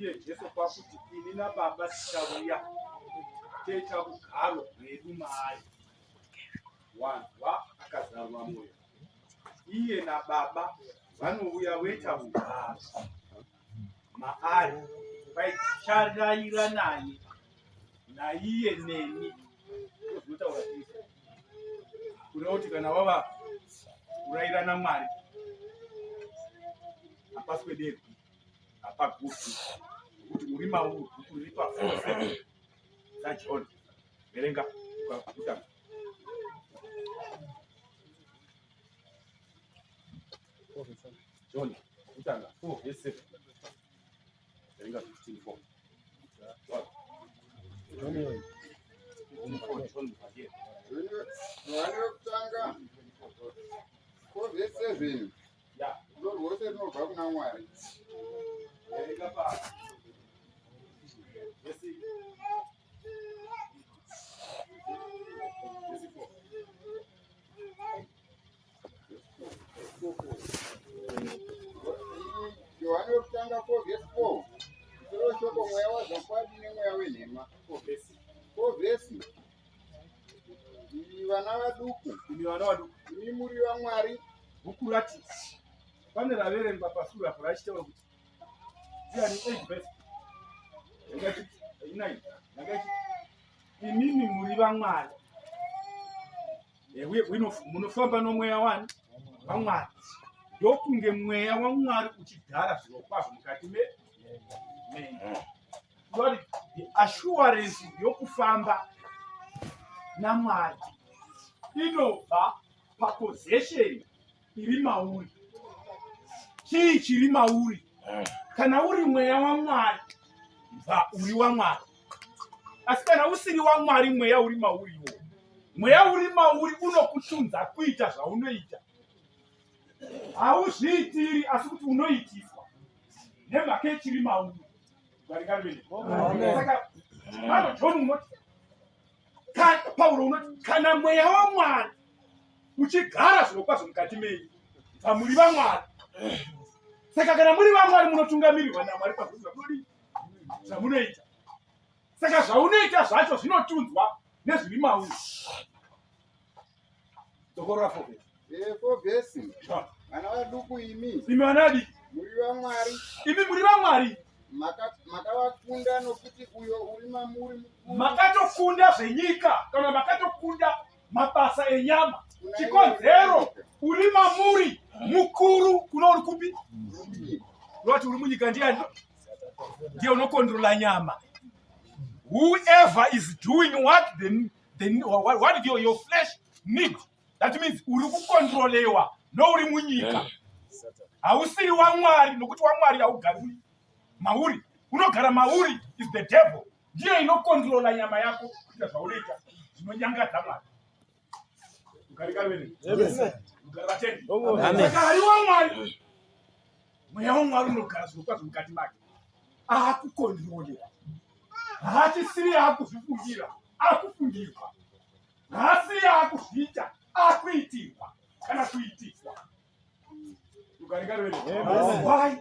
Iye Jesu kwakuti ini naBaba tichauya toita vugaro hwedu maari. Wanzwa akazarura mwoyo. Iye naBaba vanouya voita vugaro maari. Vaiticharaira naye naiye neni. Ndozvinotaura Kristu. Kureva kuti kana wava kuraira naMwari hapaswederwi hapagurwi nokuti uri mauri bhuku riri pa4 dzaJohn. Verenga ukakutanga. John kutanga 4 verse 7. Verenga 15 4. John Yohane wekutanga 4 verse 7. Yeah. Rudo rwose runobva kuna Mwari. Verenga pa verse verse 4. Yohane wekutanga 4 verse 4. Musoro weshoko mweya wazvokwadi nemweya wenhema. 4 verse. 4 verse. Imi vana vaduku, Imi vana vaduku. imi muri vaMwari, Bhuku rati pane raverengwa pasure apo rachitaura kuti ndiani 8 verse. Yanga ichiti 9. Yanga ichiti imimi muri vaMwari. Uye munofamba nomweya wani waMwari. Ndokunge mweya waMwari uchigara zvirokwazvo mukati menyu. Lord, the assurance yokufamba naMwari inobva papossession iri mauri. Chii chiri mauri? Kana uri mweya waMwari, bva uri waMwari. Asi kana usiri waMwari, mweya uri mauri iwo, mweya uri mauri unokutunza kuita zvaunoita. Hauzviitiri, asi kuti unoitiswa nemhaka yechiri mauri. Saka pano John unoti, Pauro unoti, kana mweya waMwari uchigara zvirokwazvo mukati menyu, bva muri vaMwari. Saka kana muri vaMwari munotungamirirwa naMwari pazvose zvamunodii zvamunoita. Saka zvaunoita zvacho zvinotunzwa nezviri mauri. Dzokorora 4 verse. 4 verse. Vana vaduku imi. Imi vana vadiki. Muri vaMwari. Imi muri vaMwari. Makavakunda nokuti uyo uri mamuri mukuru. Makatokunda zvenyika kana makatokunda mabasa enyama. Chikonzero uri mamuri mukuru kuno uri kupi? Unoti uri munyika ndiani? Ndiye unokondrola nyama. Whoever is doing what the, the, what your flesh need, that means uri kukondrolewa nouri munyika. Hausiri waMwari nokuti waMwari haugari mauri. Unogara mauri is the devil. Ndiye inokondrola nyama yako kuita zvaunoita zvinonyangadza Mwari. Saka ari waMwari, mweya waMwari unogara zvirokwazvo mukati make, akukondrolera, haachisiri akuzvifungira, akufungirwa, haasiri akuzviita, akuitirwa kana kuitiswa. Why?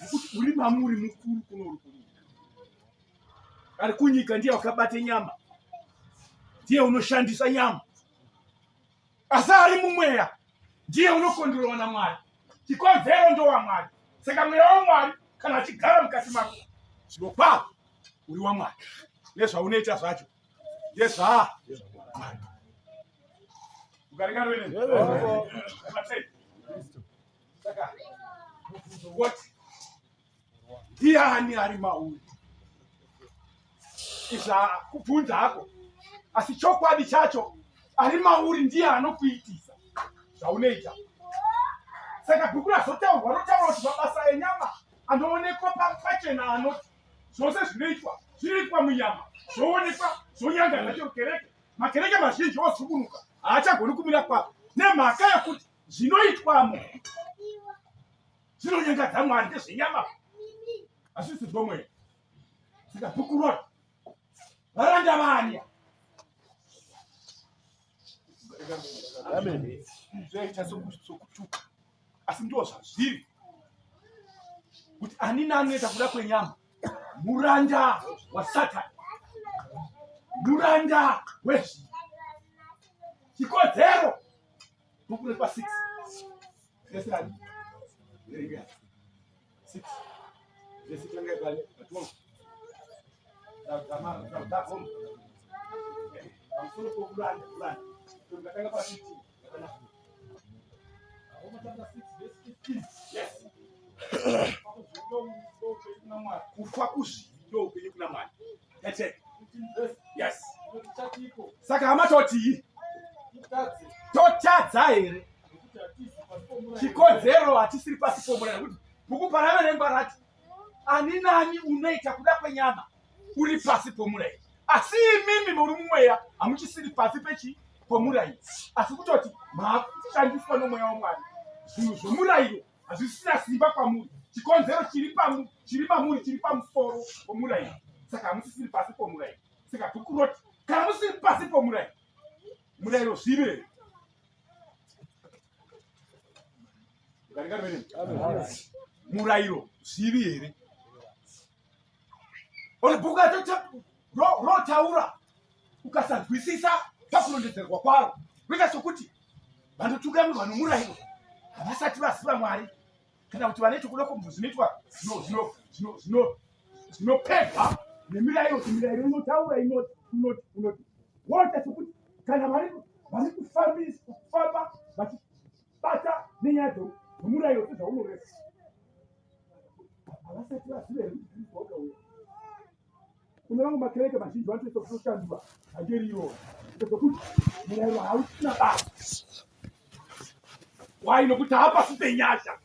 Nekuti uri mamuri mukuru kuno uri kunyika. Ari kunyika ndiye wakabata nyama, ndiye unoshandisa nyama, asi ari mumweya ndiye unokondorowa naMwari. Chikonzero ndowaMwari. Saka mweya waMwari kana achigara mukati mako, zvirokwazvo uri waMwari nezvaunoita zvacho ndezva Mwari. Saka mubvunzo woti ndiani ari mauri? Izva kubvunza hako, asi chokwadi chacho ari mauri ndiye anokuitisa zvaunoita. Saka bhuku razotaurwa rotaura kuti mabasa enyama anoonekwa pachena anoti zvose zvinoitwa zvinoitwa munyama zvoonekwa zvonyangadza chero kereke. Makereke mazhinji ozukunuka haachagoni kumira kwazvo nemhaka yekuti zvinoitwamo zvinonyangadza Mwari, ndezvenyama, hazvisi zvomweya. Saka bhuku roti varanda vaani zvoita sokutuka, asi ndo zvazviri kuti ani naani anoita kuda kwenyama. Muranda waSatani, muranda wezvivi. Chikodzero bhuku repa 6 vhesi rani verenga 6 vhesi tanga ipani pa 12 dzagoma pamusoro pokuranda kuranda ngatanga pa 15 yakanaka. Roma chapter 6 verse 15. Yes. Kufa ndoupenyu kuna Mwari. Kufa kuzvivi ndoupenyu kuna Mwari. That's it. 15 verse. Yes. Inoti chatiko Saka hama totii? titadze Totadza here? nokuti hatizi pasi pomurayiro. Chikonzero hatisiri pasi pomurayiro nekuti bhuku paraverengwa rati ani nani unoita kuda kwenyama uri pasi pomurayiro. Asi imimi muri mumweya hamuchisiri pasi pechi pomurayiro. Asi kutoti maakushandiswa nomweya waMwari. Zvinhu zvomurayiro hazvisina simba kwamuri. Chikonzero chiri pamu chiri mamuri chiri pamusoro pomurayiro. Saka hamusisiri pasi pomurayiro. Saka bhuku roti kana musiri pasi pomurayiro, murayiro zvivi here? Murayiro zvivi here? Ori bhuku rotaura ukasanzwisisa pakurondedzerwa kwaro roita sokuti vanotungamirwa nomurayiro havasati vaziva Mwari kana kuti vane chokuda kubva zvinoitwa zvinopedza nemirayiro kuti mirayiro inotaura inoti inoti inoti woita sokuti kana vari vari kufamba vachibata nenyaya dzomurayiro sezvaunoreva havasati vaziva here kuti Kristu wakauya. Kune vamwe makereke mazhinji vanotoita kutoshandura vhangeri iroro sokuti murayiro hausina basa. Why? Nokuti haapasi penyasha.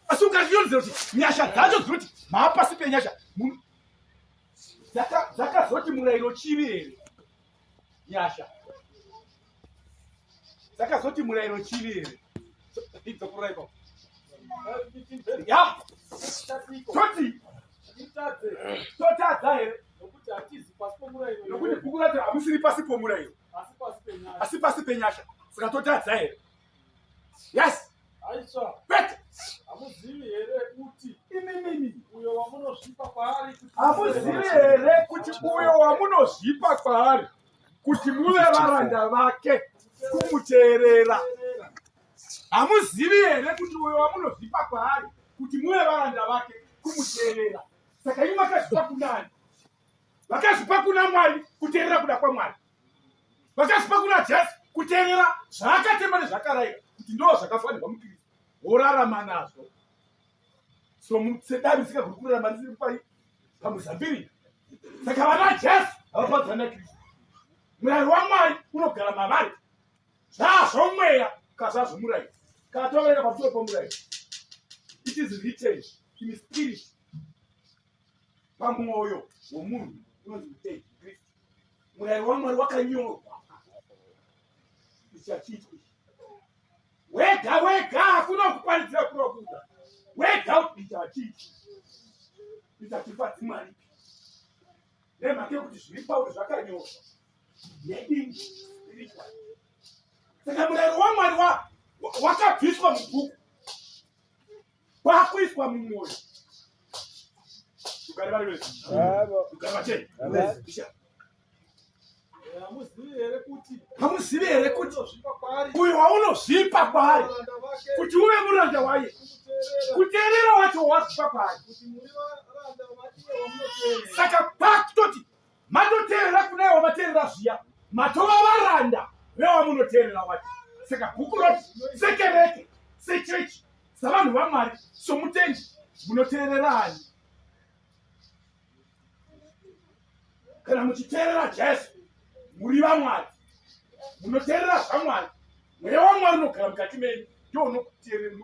Asi ukazvionzera kuti nyasha dzacho dzinoti maapasi penyasha dzakazoti murayiro chivi here? Nyasha dzakazoti murayiro chivi here? Idzokorora ipapo. Ya, toti totadza here? Nokuti hatizi pasi pomurayiro. Nokuti bhuku racho hamusiri pasi pomurayiro asi pasi penyasha. Asi pasi penyasha. Saka totadza here? Yes. Aisva. Kwete. Hamuzivi here kuti imimimi uyo wamunozvipa kwaari kuti hamuzivi here kuti uyo wamunozvipa kwaari kuti muve varanda vake kumuteerera? Hamuzivi here kuti uyo wamunozvipa kwaari kuti muve varanda vake kumuteerera? Saka imi makazvipa kunani? Vakazvipa kuna Mwari kuteerera kuda kwaMwari. Vakazvipa kuna Jesu kuteerera zvaakatema nezvakarayira kuti ndo zvakafanirwa muKristu worarama nazvo. Sedavi risingagoni kurarama risiri pai pamuzambiri. Saka vana Jesu havapadzana naKristu. Murayiro waMwari unogara mavari. Zvazvomweya kazvazvomurayiro. Kana toverenga pamusoro pomurayiro, it is written in spirit pamwoyo womunhu unonzi mutendi Kristu. Murayiro waMwari wakanyorwa. Ichi hachiitwi wega wega, hakuna kuparidzira kunokuda wega kuti ichi hachiitwi. Ichi hachifadzi Mwari nemhaka yekuti zviri pauri zvakanyorwa neini spiritual. Saka murayiro waMwari wakabviswa mubhuku kwakuiswa mumwoyo. Tugare vari vese, tugare vacheni. Isha. Hamuzivi here kuti Hamuzivi here kuti unozvipa kwaari uyo waunozvipa kwaari varanda vake kuti uve muranda waye kumuteerera kuteerera wacho wazvipa kwaari kuti muri varanda vaiye wamunoteerera? Saka kwakutoti matoteerera kune wamateerera zviya, matova varanda vewamunoteerera wacho. Saka bhuku roti sekereke, sechechi, savanhu vaMwari, somutendi, munoteerera ani? Kana muchiteerera Jesu muri vaMwari, munoteerera zvaMwari. Mweya waMwari unogara mukati menyu ndio unokuteerera,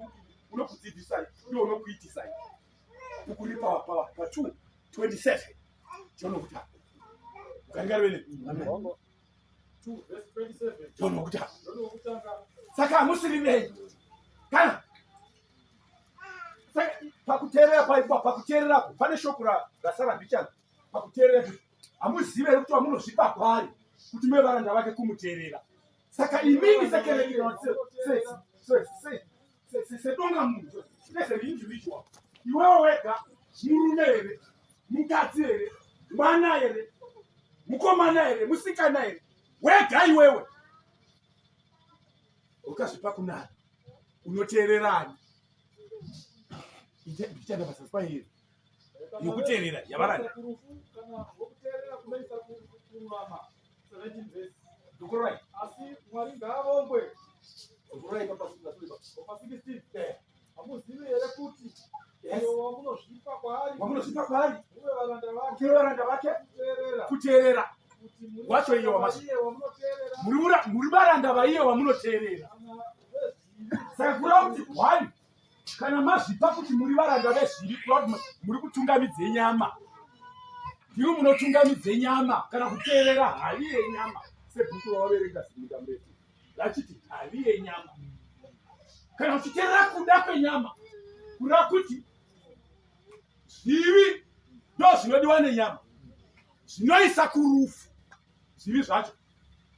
unokudzidzisai, ndio unokuitisai. Bhuku riri pa 2 27 John wokutanga. Ukaringa vene 2 verse 27. John wokutanga. John wokutanga. Saka hamusiri venyu kana saka pakuteerera paipa pakuteererapo pane shoko rasara mbichana pakuteerera kuti hamuzive here kuti wamunozvipa kwaari kuti muve varanda vake kumuteerera. Saka imimi sekereke sedonga munhu as an individual, iwewe wega murume here? Mukadzi here? Mwana here? Mukomana here? Musikana here? Wega iwewe ukazvipa kunani? Unoteererani? Ndichaenda basa kwairi yokuteerera yavaranda. Dzokorai. Asi Mwari ngaavongwe. Dzokorai papa Pa 16. Hamuzivi here kuti uyo wamunozvipa kwaari, Wamunozvipa kwaari muve varanda vake, muve varanda vake, kuteerera, kuteerera kuti muri Wacho iye varanda wamazvi- vaiye wamunoteerera, Muri varanda vaiye wamunoteerera. kana vezvivi, Saka kureva kuti one, kana mazvipa kuti muri varanda vezvivi, kureva kuti muri kutungamidze nyama. Ndimi munotungamidze nyama kana kuteerera havi yenyama, sebhuku rawaverenga zimuda murefu rachiti havi yenyama. Kana uchiteerera kuda kwenyama, kureva kuti zvivi ndo zvinodiwa nenyama, zvinoisa kurufu zvivi zvacho.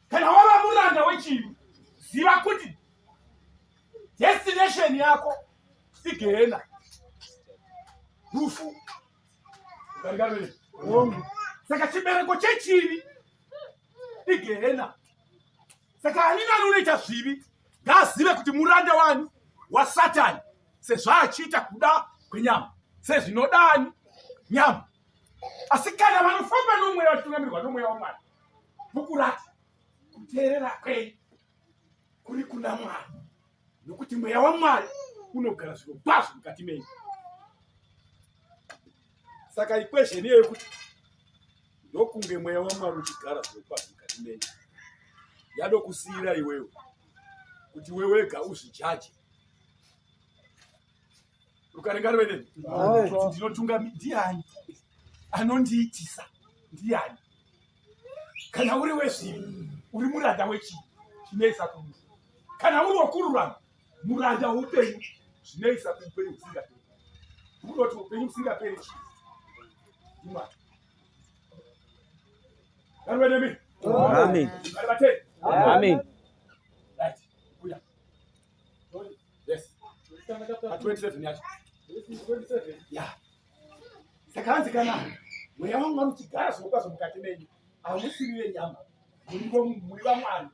Kana wava muranda wechivi, ziva kuti destination yako igehena, rufu. Saka chibereko chechivi igehena. Saka ani nani unoita zvivi ngaazive kuti muranda wani waSatani, sezvaachiita kuda kwenyama, sezvinodani nyama. Asi kana vanofamba nomweya, vachitungamirirwa nomweya waMwari, bhuku rati kuteerera kwenyu kuri kuna Mwari, nokuti mweya waMwari unogara zviro kwazvo mukati menyu. Saka equation iyoyo yekuti ndokunge mweya waMwari uchigara zviro kwazvo mukati menyu yadokusiyira iwewe kuti iwe wega uzvijaje. Rukarenga rwene kuti ndinotungami ndiani, anondiitisa ndiani? Kana uri wezvivi, uri muranda wechivi, zvinoisa kurufu. Kana uri wokururama, muranda woupenyu, zvinoisa kuupenyu husingaperi. Unoti upenyu husingaperi chii? NdiMwari. Ngarive nemi. Amen. Ngari vatei. Amen. Right. Kuya. Yes. Pa 27 yacho. Verse 27. Ya. Saka hanzi kana mweya wangu vanochigara zvirokwazvo mukati menyu, hamusiri venyama, muri vaMwari.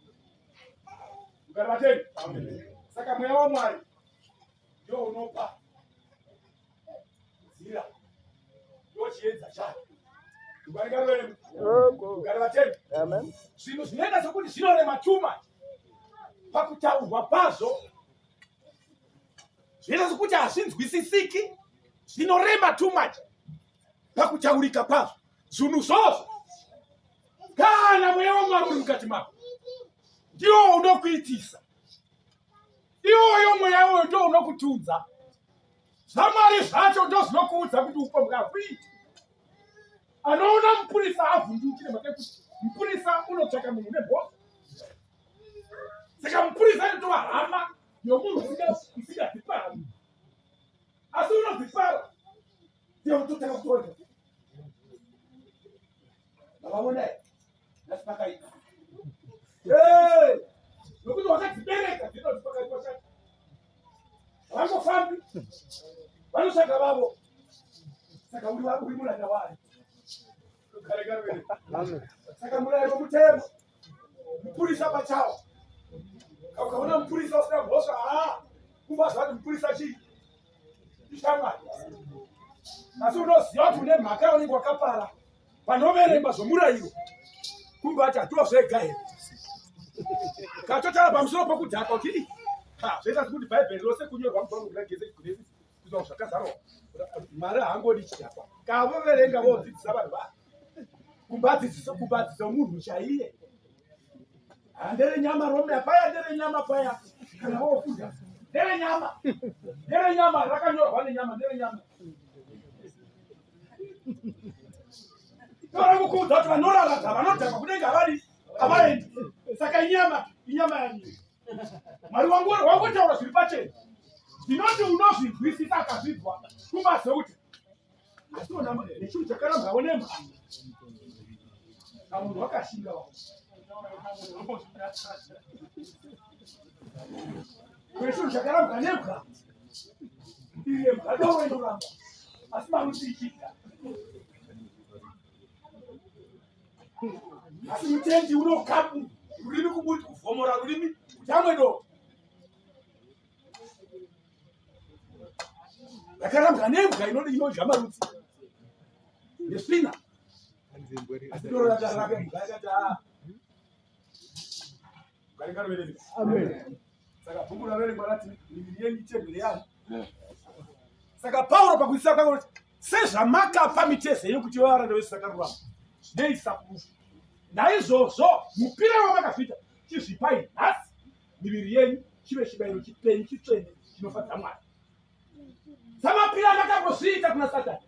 Mugari vatei. Saka mweya waMwari ndio unopa nzira, ndio chiedza chake. Mugari vatei. Amen. Zvinhu zvinoita sekuti zvinorema too much pakutaurwa kwazvo, zvinoita sekuti hazvinzwisisiki, zvinorema too much pakutaurika kwazvo. Zvinhu zvozvo, kana mweya waMwari uri mukati mako, ndiwo unokuitisa. Iwoyo mweya iwoyo ndo unokutunza zvaMwari zvacho, ndo zvinokuudza kuti upombwe hakuiti. Anoona mupurisa avhunduki, nemhaka yekuti mupurisa unotsvaka munhu nemhosva. Saka mupurisa inotova hama yomunhu usingadzipari, asi unodzipara ndiye utotanga kutoita vavaona nhasi pakaipa, nokuti wakadzibereka dzinoti pakaipa chati havangofambi, vanotsvaga vavo. Saka uri muranda wayo. Saka murayiro mutemo, mupurisa pachawo, ukaona mupurisa usina mhosva, haa, kumba zvati mupurisa chii? Ishamwari. Asi unoziva kuti une mhaka yaunenge wakapara, panoverengwa zvomurayiro kumba ati hatiwa zvega here? Katotaura pamusoro pokudhakwa kuti ha, zvoita sekuti Bhaibheri rose kunyorwa kubva kuna Genesis kusvika zvakazarwa, Mwari haangodi chidhakwa. Kavoverenga vodzidzisa vanhu va kumbadzidziso, kumbadzidzo munhu chaiye. Handere nyama rome paya, ndere nyama paya. Kana wofunda, ndere nyama, ndere nyama, rakanyorwa nenyama, ndere nyama. Tora kukuudza kuti vanoraradza, vanodhakwa, kudenga havari, havaendi. Saka inyama, inyama yanyika. Mwari wangu wangotaura zviri pachena, ndinoti unozvinzwisisa akazvinzwa kumbaziva kuti asiona nechinhu chakarambwawo nemba kamunhu wakashinga nechinhu chakarambwa nembwa, iye mbwa doro inoramba, asi maruti ichidya. Asi mutendi unokapu rurimi kubuti kuvhomora rurimi kuti amwe doro. Rakarambwa nembwa inodi inodya marutsi nesvina. Asi doro rakarambwa mbwa yakati ah. Amen. Saka bhuku raverengwa rati miviri yenyu itemberi yani. Saka Pauro pakuisa kwake kuti sezvamakapa mitezo yenyu kuti varanda vesakarurama neisa kurufu. Naizvozvo mupira wamakazviita chizvipai nhasi miviri yenyu chive chibayiro chipenyu chitsvene chinofadza Mwari. Samapira amakambozviita kuna Satani.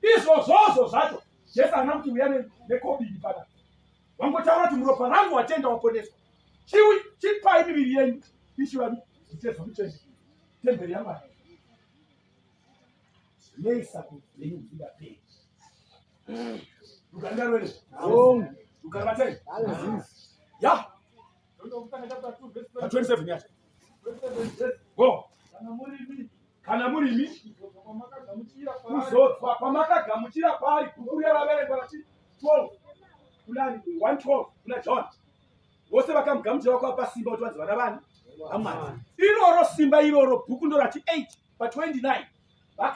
Izvozvozvo zvacho Jesu haana kuti uya nekobidi pana Wangotaura kuti muropa rangu watenda waponeswa. Chiwi chipai miviri yenyu ichiva mitezo mitsvene temberi yaMwari. Zvinoisa kuupenyu husingaperi. Rugare ngaruvere. Rugare vatei. Ya. Pa 27 yacho. Go. Kana murimi kuzodzwa kwamakagamuchira kwaari bhuku riya raverengwa rachi 12 kunani 112 kuna John vose vakamugamuchira vakavapa simba kuti vanzi vana vani vamwari iroro simba iroro bhuku ndorati 8 pa 29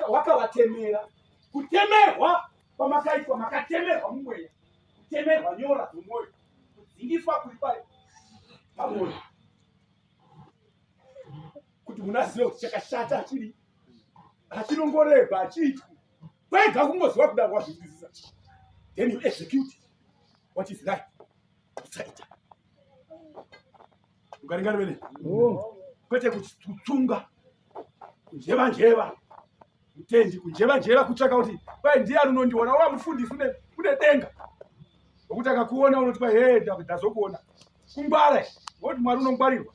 wakavatemera kutemerwa kwamakaitwa makatemerwa mumweya kutemerwa nyora dzomwoyo kudzingiswa kuri pamwoyo kuti munazive kuti chakashata achiri achinongoreba achiitwi kwega kungoziva kudaro wazvinzwisisa then you execute what is right usaita ukaringana vene oh. kwete kutsunga kunjeva njeva mutendi kunjeva njeva kutsvaka kuti kwai ndiyani unondiona wa mufundisi une denga wekuti akakuona unoti kwai he ndazokuona kungwara woti mwari unongwarirwa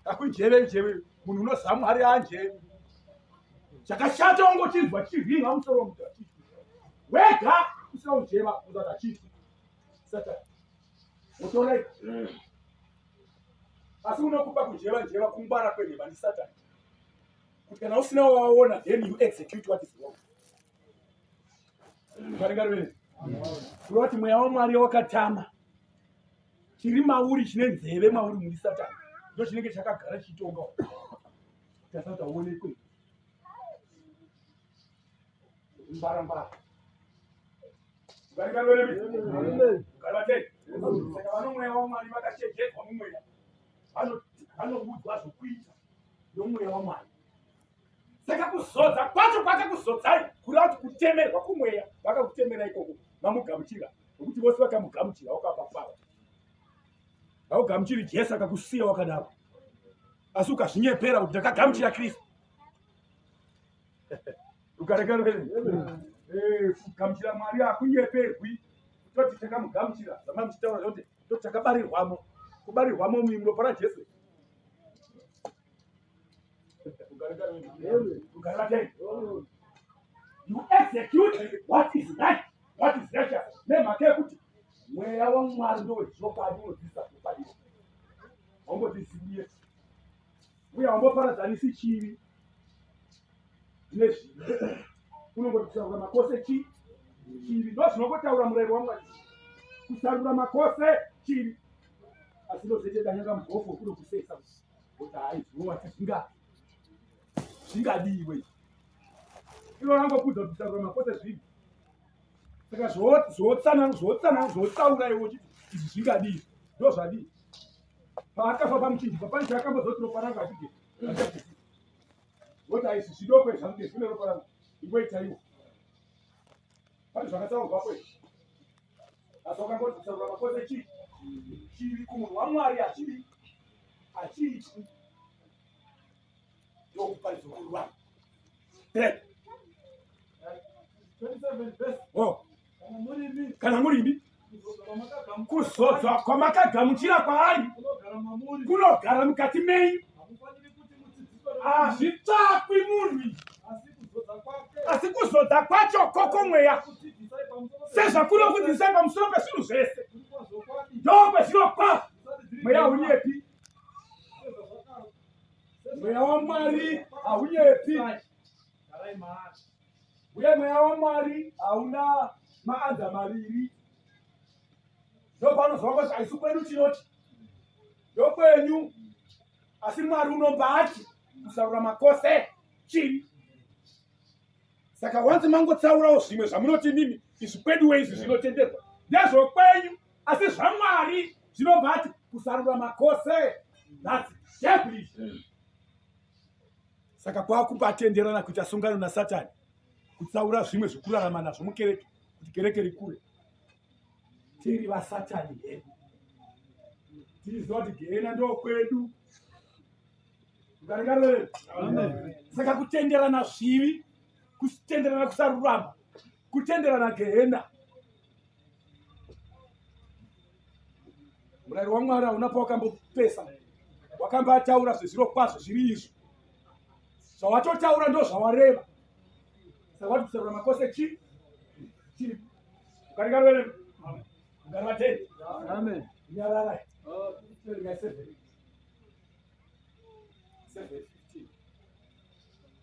akunjeve njeve munhu unoziva mwari anjeve chakashata wangochinzwa chiringa musoro womuntu achiitwi wega usina kunjeva uzati achiitwi satani wotorai asi unokupa kunjeva njeva kungwara kwenhema ndisatani kuti kana usina wawaona then you execute what is wrong karingarivene kureva kuti mweya wamwari wakatama chiri mauri chine nzeve mauri muri satani ndo chinenge chakagara chichitonga kuti asati aonekwe mbarambara saka vanomweya wamwari vakachejedzwa mumweya vanoudzwa zvokuita nomweya wamwari saka kuzodza kwacho kwakakuzodzai kureva kuti kutemerwa kumweya vakakutemera ikoko mamugamuchira nokuti vose vakamugamuchira wakapa pawa haugamuchiri jesu akakusiya wakadaro asi ukazvinyepera kuti ndakagamuchira kristu ukarekerere kugamuchira mwari hakunyeperwi toti takamugamuchira zvamamuchitaura zvoti toti takabarirwamo kubarirwamo muropa rajesu You execute what is right, what is righteous. Nemhaka yekuti mweya waMwari ndowezvokwadi unodzidzisa zvokwadi. Haumbodzizivi uye haumboparadzanisi chivi nezvivi. Unongoti kusarura makose chi chivi ndozvinongotaura murayiro waMwari. Kusarura makose chivi asi ndozoite danyanga mugofo kunokusesa kuti hai zvinowati zvinga zvingadiwe iro rangokudza kuti kusarura makose zvivi saka zvotsana zvotsana zvotsaura iwe uchiti izvi zvingadii ndo zvadii paakafa pamuchinjikwa pane chaakambozoti ropa rangu achige voti aisi zvidoko izvi zvangu zvine ropa rangu ingoitaiwo pane zvakatsaurwapo izvi asi wakangoti kutsaurwa makose chii chivi kumunhu wamwari hachivi hachiitwi ndokuparidza kururama oh. kana murimi kuzodzwa kwamakagamuchira kwaari kunogara mukati menyu hazvitsvakwi munhu asi kuzodza kwacho koko mweya sezvakunokudzidzisai pamusoro pezvinhu zvese ndokwezviro kwazvo mweya haunyepi mweya wamwari haunyepi uye mweya wamwari hauna maanza maviri. Ndopaunozwa kuti aisu kwedu tinoti ndokwenyu, asi Mwari unombati kusarurama kwose chivi. Saka wanzi mangotsaurawo zvimwe zvamunoti imimi izvi kweduwe izvi zvinotenderwa ndezvokwenyu, asi zvaMwari zvinombati kusarurama kwose that's devilish. Saka kwakubatenderana kuita sungano naSatani kutsaura zvimwe zvekurarama nazvo mukereke kuti kereke rikure. Tiri vasatani hedu, tiriziva kuti gehena ndokwedu. Saka kutenderana zvivi, kutenderana kusarurama, kutenderana gehena. Murayiro waMwari hauna pawakambopesa, wakambataura zvezviro kwazvo zviri izvo zvawatotaura ndo zvawareva. Saka wati kusarurama kwose chii chiri ukarikarovere ngarivatende. Amen. Nyararai. Seven.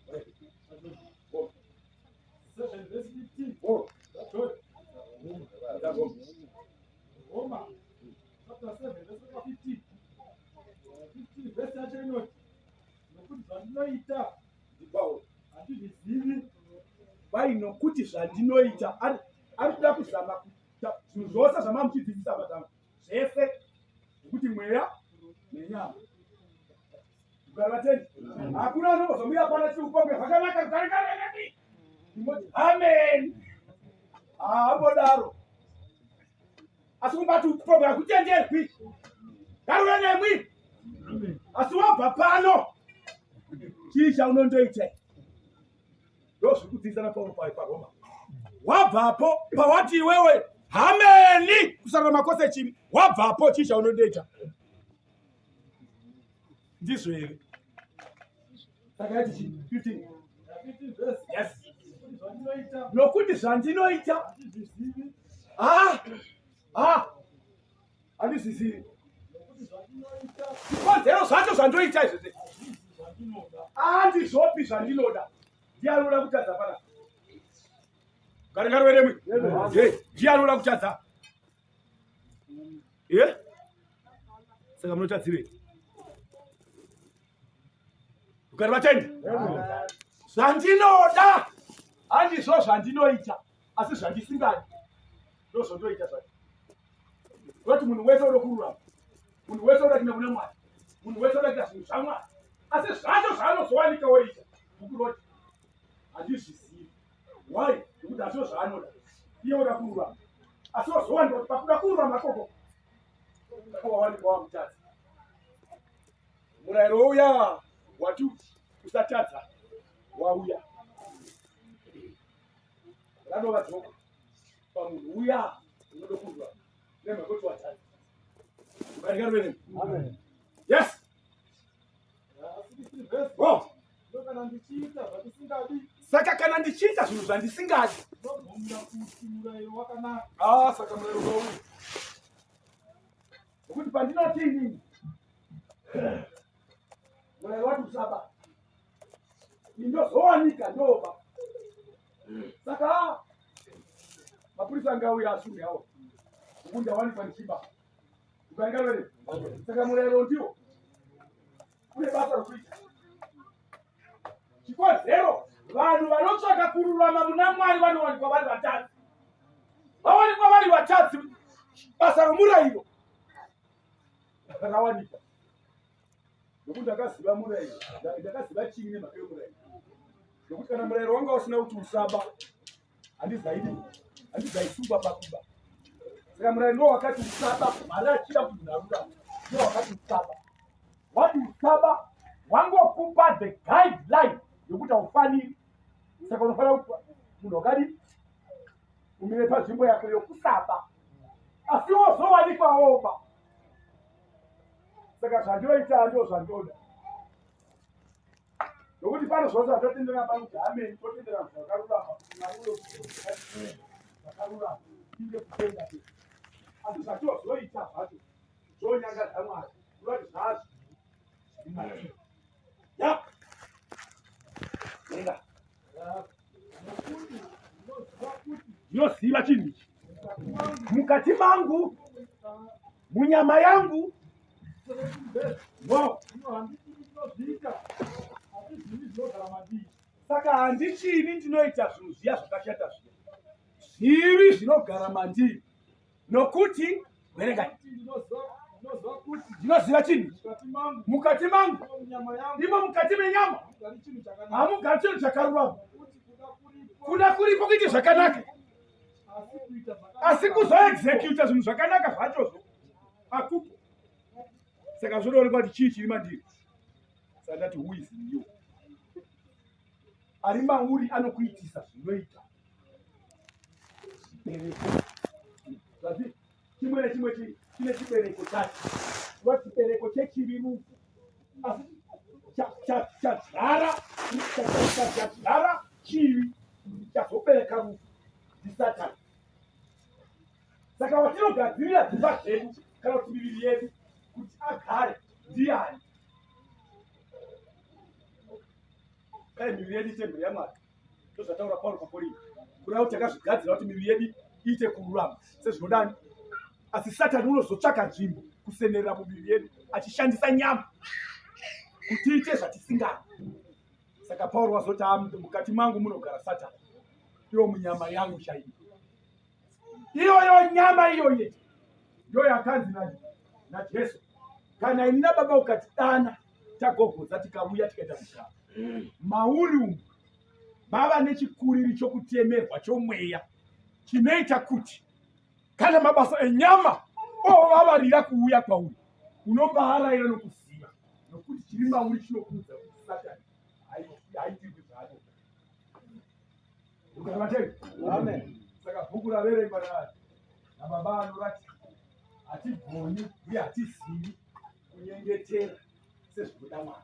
7:15. 7 verse 15. Oh, That's all. that's Roma chapter 7 verse 15. 15 verse yacho inoti nokuti zvandinoita Ndipawo. handizvizivi Kwai nokuti zvandinoita ari ari kuda kuzama kuita zvinhu zvose zvamamuchidzidzisa vatanga zvese nokuti mweya nenyama ukarvateni hakuna anozomuya pana chiri kukombe zvakanaka zvakanaka ingoti amen haambodaro asi kumbati kukombe hakutenderwi ngaruve nemwi asi wabva pano chii chaunondoita ndozviri kudzidzisa napauro paroma wabvapo pawati iwewe hameni kusarura kwose chivi wabvapo chii chaunondoita ndizvo here saka yati chii 15 15 verse yes nokuti zvandinoita nokuti zvandinoita handizvizivi ah ah handizvizivi nokuti zvandinoita zvikonzero zvacho zvandoita izvozvi hazvizi zvandinoda handizvopi zvandinoda ndiye anoda kutadza pana garingaruve nemwi ndiye anoda kutadza ye saka munotadzirei ugari vatendi zvandinoda handizvo zvandinoita asi zvandisingadi ndozvondoita zvacho kuti munhu wese unoda kururama munhu wese unoda kuenda kuna mwari munhu wese unoda kuita zvinhu zvamwari asi zvacho zvaanozowanika woita bhuku roti handizvizivi why nekuti hazvo zvaanoda iye oda kururama asi wazowanikwa kuti pakuda kururama koko wawanikwa wamutadzi murayiro uya wati usatadza wauya ranova dzoko pamunhu uya unoda kururama nemhaka kuti watadza ukarikarovene Amen. yes 16 verse oh. ndo kana ndichiita zvandisingadi saka kana ndichiita zvinhu zvandisingadi ndinobvumira kuti murayiro wakanaka ah saka murayiro wauya nokuti pandinoti inini murayiro wati usaba indozowanika ndoba saka mapurisa angauya asunge awo nokuti ndawanikwa ndichiba ukaringarere saka murayiro ndiwo une basa rokuita chikonzero vanhu vanotsvaka kururama muna mwari vanowanikwa vari vatadzi vawanikwa vari vatadzi basa romurayiro rakawanikwa nokuti ndakaziva murayiro ndakaziva chii nemhaka yomurayiro nokuti kana murayiro wanga usina kuti usaba handizaidi handizaisungwa pakuba saka murayiro ndo wakati usaba mwari achida kuti munhu arurama ndo wakati usaba wati usaba wangokupa the guideline yokuti haufaniri saka unofanira kupa munhu wakadi umire panzvimbo yako yokusaba asi wozowanikwa woba saka zvandinoita ndo zvandoda nokuti pano zvose zvatotendera pano kuti ameni totendera zvakarurama kuti mwari uyo zvakarurama inge kutenda ke asi zvatozoita zvacho zvonyangadza mwari kurati zvazvo zviri ya enda nokuti ndinoziva kuti ndinoziva chinhu ichi mukati mangu mukati mangu Munyama yangu no. Saka handichini ndinoita zvinhu zviya zvakashata zviya, zvivi zvinogara mandiri. Nokuti verengai, ndinoziva chinhu mukati mangu, imo mukati menyama hamugari chinhu chakarurama. Kuda kuripo kuita zvakanaka, asi kuzoexecuta zvinhu zvakanaka zvachozvo akupo. Saka zvinoonekwa kuti chii chiri mandiri. Saka ndati who is in you, ari mauri anokuitisa zvinoita chibereko. Zvazi chimwe nechimwe chine chibereko chacho. Kuva chibereko chechivi rufu, asi chadzvara chadzvara chivi chazobereka rufu ndisatani. Saka watinogadzirira dzimba dzedu kana kuti miviri yedu kuti agare ndiyani? Kai miviri yedu itemberi yaMwari, ndozvataura Pauro paKorinte, kureva kuti takazvigadzira kuti miviri yedu iite kururama sezvinodani. Asi Satani unozotsvaka nzvimbo kusenerera muviri yedu achishandisa nyama kuti iite zvatisingadi. Saka Pauro wazoti, mukati mangu munogara Satani, iyo munyama yangu chaiyo. Iyoyo nyama iyoye ndo yakanzi naJesu, kana ini nababa ukatidana tagogodza tikauya tikaita mugaro mauri umu, mava nechikuriri chokutemerwa chomweya chinoita kuti kana mabasa enyama ovavarira kuuya kwauri, unombaaraira nokuziva, nokuti chiri mauri chinokuudza kuti Satani haitirwi zvaanoda. Amen. Saka bhuku raverengwa nababa anorati hatigoni uye hatizivi kunyengetera sezvinoda Mwari.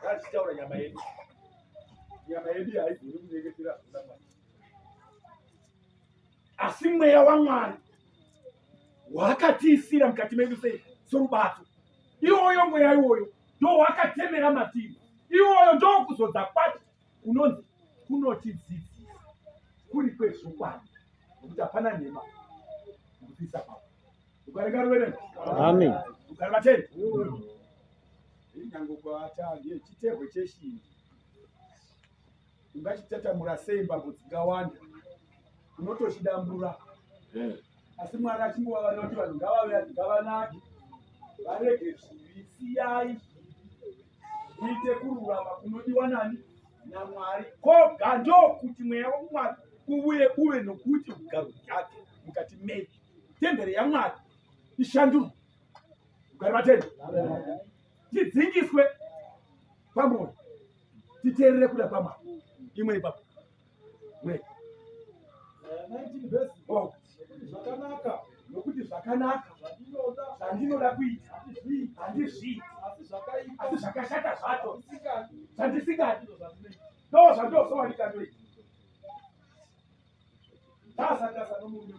Ratichitaura nyama yedu, nyama yedu haigoni kunyengetera zvinoda Mwari, asi mweya waMwari wakatiisira mukati medu sei sorubatso. Iwoyo mweya iwoyo ndo wakatemera matiri, iwoyo ndokuzodza kwacho kunonzi kunotidzidzisa kuri kwezvokwadi, nokuti hapana nhema mukudzidzisa kwavo. Ukarega ruverengo. Amen. Ugare vatende. Nyange kwata ndiye chitehwe cheshiri. Ungachitatamura sei mbambo dzingawanda? Unotochidambura. Asi Mwari achingovavarira kuti vanhu ngavave ngavanake, varege zvivi, siyai zvivi, muite kururama kunodiwa nani? NaMwari. Koga ndokuti mweya waMwari uvuye uve nokuti ugaro hwake mukati menyu, tembere yaMwari ishandurwe. Ugare vatende, tidzingiswe pamwoyo, titeerere kuda kwaMwari. Imwe ipapo. 19 verse. Oh. Zvakanaka. Nokuti zvakanaka zvandinoda kuita handizviiti, asi zvakashata zvacho zvandisingadi ndo zvandozowanika ndoita. Tasa tasa nomurume.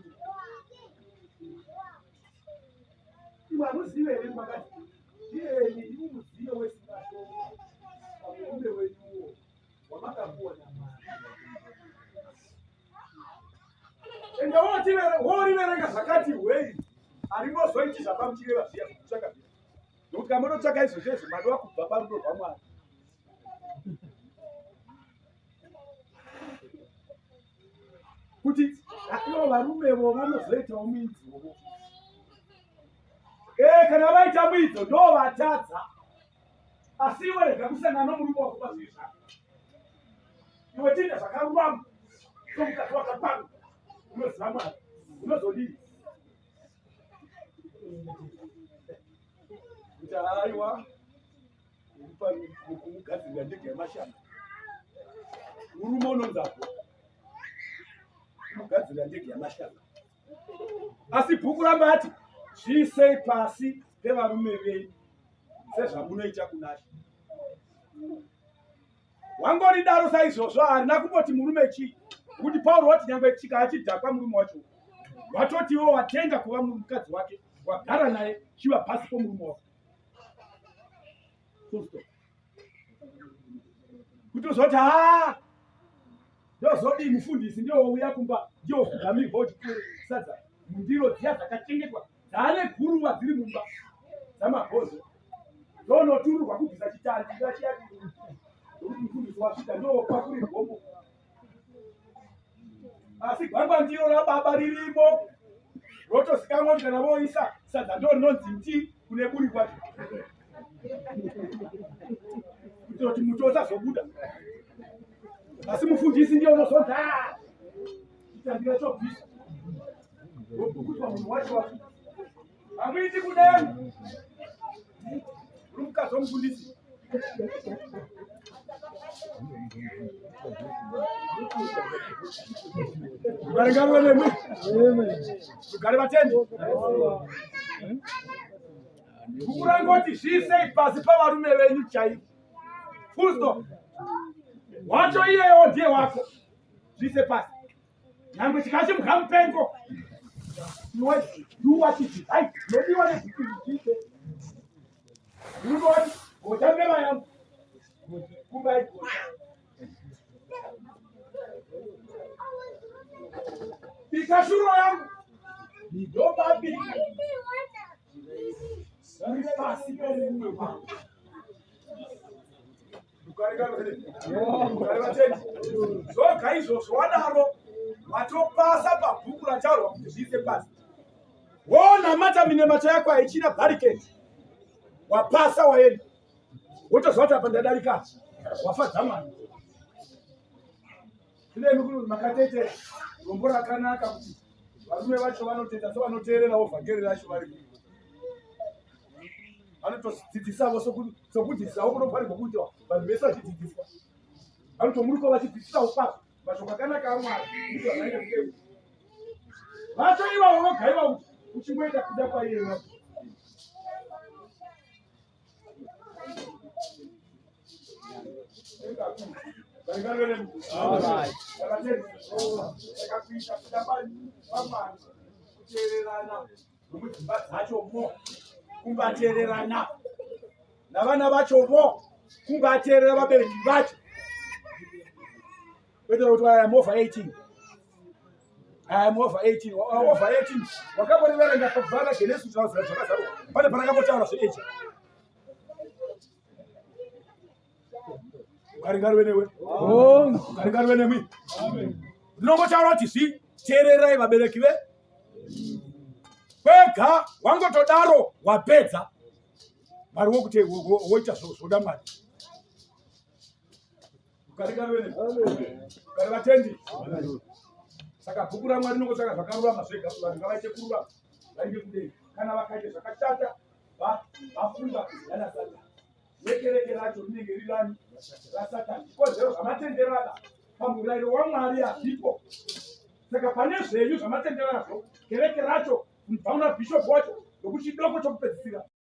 Imwe hamuzive here makati iyeni ndimi mudziyo wesimba pamurume wenyuwo wamakapuwa naMwari. Ende woriverenga zvakati hwei, haringozoiti zvapamuchireva zviya zvekutsvaka zviya, nokuti kana mototsvaka izvozvo izvo madova kubva parudo rwaMwari. Kuti ivo varumevo vanozoitawo muidzovo, kana vaita muidzo ndo vatadza. Asi iwe rega kusangana nomurume wako pazvivi zvako. Iwe chiita zvakarurama somukadzi wakapanga unoziva Mwari. Unozodii? Kuti aiwa, kumugadzirira ndege yamashanga. Murume unonzi apo kumugadzirira ndege yamashanga. Asi bhuku ramba ati zviisei pasi pevarume venyu sezvamunoita kunaShe. Wangoridaro saizvozvo, harina kumboti murume chii, kuti Pauro wati nyangwe chika achidhakwa murume wacho, watoti iwe watenga kuva mukadzi wake, wagara naye, chiva pasi pomurume wako. Full stop. Kuti uzoti haa ndozodii, mufundisi ndiwo wouya kumba, ndiwo kugamirwa uchipuwe sadza mundiro dziya dzakachengetwa. Dzaane guruva dziri mumba dzamabhozo dzonotururwa kubvisa chitandira chiya nokuti mufundisi wasvika ndopakuri gomo. Asi gwangwandiro rababa ririmo rotozikanwa kuti kana voisa sadza ndo rinonzi ndi kune buri kwacho kuitira kuti muto usazobuda. Asi mufundisi ndiye unozonzi ah, chitandira chobvisa wobvukutwa munhu wacho wacho hamuiti kudenga uri mukadzi womufundisi. Rugare ngaruve nemwi. Rugare vatendi. Bhuku rangoti zviisei pasi pavarume venyu chaivo. Full stop. Wacho iyeyo ndiye wako. Zviise pasi. Nyangwe chikachi mugamupengo. Do what it is. Hai, nodiwa nebhuku zviite. Ndinoti gocha mbeva yangu. Kumba igocha. Bika shuro yangu. Ndobabika. Uri pasi pemurume wangu. Zvoga izvozvo wadaro watopasa pabhuku rataurwa kuti zviise pasi. Wonamata minamato yako haichina barricade. Wapasa waenda. Wotoziva kuti apa ndadarika. Wafadza Mwari. Zvino imi makatete rombo rakanaka kuti varume vacho vanoteta sevanoteererawo vhangeri racho vari kuiko. Vanotodzidzisavo sokudzidzisawo kunofanirwa kuitwa vanhu vese vachidzidziswa. Vanotomuruka vachidzidzisawo kwazvo mashoko akanaka aMwari kuti vanhu vaende kudenga. Vacho ivavo voga ivavo uchingoita kuda kwaiye vacho. Kuteererana nomudzimba dzacho mo kungateererana navana vacho mo kungateerera vabereki vacho kwete kuti I am over 18 I am over 18 over 18 wakamboriverenga pabva Genesis zvakazarurwa pane parakambotaura zveage Rugare newe. Rugare nemwi. Ndinongotaura kuti zvi teererai vabereki ve kwega wangotodaro wapedza Mwari wokuti woita zvoda Mwari. Rugare vatendi. Saka bhuku raMwari rinongotsvaka zvakarurama zvega kuti vanhu ngavaite kururama vaende kudenga. Kana vakaita zvakashata vafunga kuziyana Satani. Nekereke racho rinenge riri rani raSatani. Zvikonzero zvamatenderana pamurayiro waMwari hazvipo. Saka pane zvenyu zvamatenderanazvo kereke racho kubva kuna bhishopu wacho nokuti chidoko chokupedzisira.